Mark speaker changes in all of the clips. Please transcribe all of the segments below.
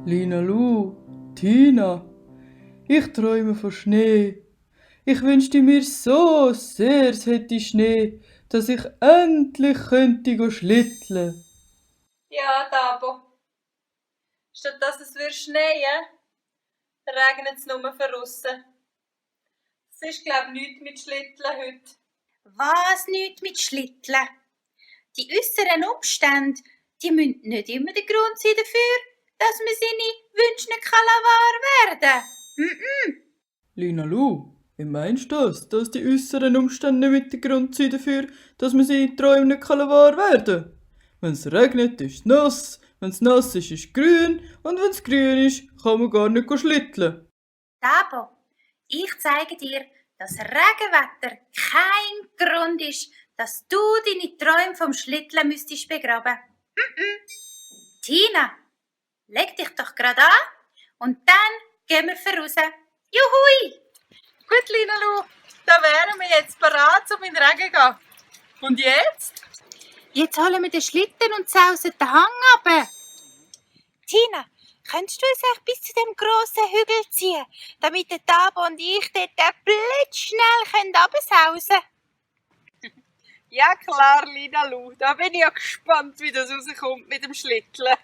Speaker 1: Lina Lu, Tina, ich träume von Schnee. Ich wünschte mir so sehr, es hätte Schnee, dass ich endlich könnte go schlitteln.
Speaker 2: Ja, Tabo. Statt dass es schneien würde, regnet es nur von aussen. Es ist, glaube ich, nichts mit Schlitteln heute.
Speaker 3: Was nichts mit Schlitteln? Die äußeren Umstände, die müssen nicht immer der Grund sein dafür, dass man seine Wünsche nicht wahr werden kann.
Speaker 1: Lina Lu, wie meinst du das, dass die äußeren Umstände nicht mit der Grund sind dafür, dass man seine Träume nicht wahr werden kann? Wenn es regnet, ist es nass, wenn es nass ist es grün und wenn es grün ist, kann man gar nicht schlitteln.
Speaker 3: Tabo, ich zeige dir, dass Regenwetter kein Grund ist, dass du deine Träume vom Schlitteln müsstest begraben. Tina, leg dich doch gerade an und dann gehen wir voraus. Juhui!
Speaker 2: Gut, Lina Lu, da wären wir jetzt bereit, um in den Regen zu gehen. Und jetzt?
Speaker 3: Jetzt holen wir den Schlitten und sausen den Hang runter. Tina, könntest du uns echt bis zu dem grossen Hügel ziehen, damit der Tabo und ich dort blitzschnell runtersausen können?
Speaker 2: Ja klar, Lina Lu, da bin ich ja gespannt, wie das rauskommt mit dem Schlitteln.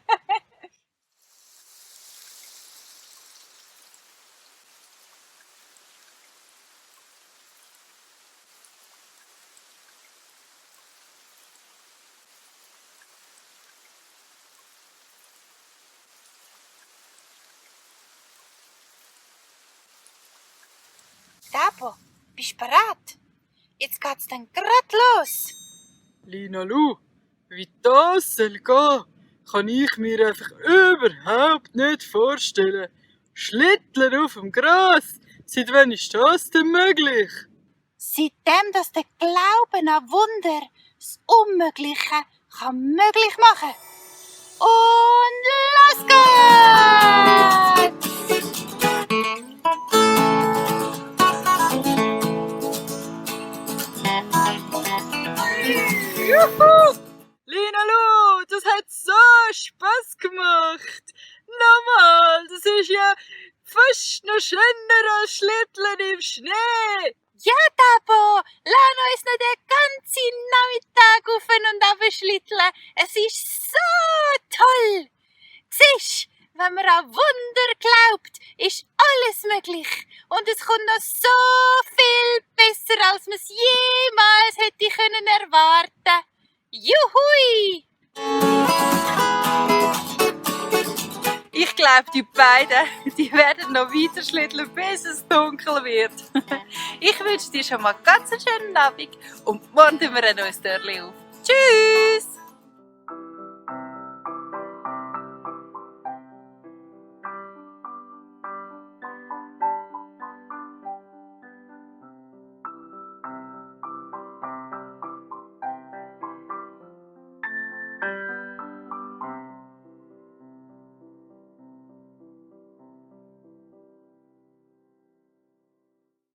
Speaker 3: Tabo, bist du bereit? Jetzt geht's dann grad los.
Speaker 1: Lina Lu, wie das soll gehen, kann ich mir einfach überhaupt nicht vorstellen. Schlitteln auf dem Gras, seit wann ist das denn möglich?
Speaker 3: Seitdem, dass der Glauben an Wunder das Unmögliche kann möglich machen. Und los geht's!
Speaker 1: Juhu! Lina Lu, das hat so Spass gemacht. Nochmal, das ist ja fast noch schöner als Schlitteln im Schnee.
Speaker 3: Ja, Tabo, lass uns noch den ganzen Nachmittag auf und ab schlitteln. Es ist so toll. Siehst, wenn man an Wunder glaubt, ist alles möglich. Und es kommt noch so viel besser, als man es jemals hätte können erwarten. Juhui!
Speaker 2: Ich glaube, die beiden, die werden noch weiter schlitteln, bis es dunkel wird. Ich wünsche dir schon mal ganz einen schönen Abend und morgen tun wir ein neues Türchen auf. Tschüss!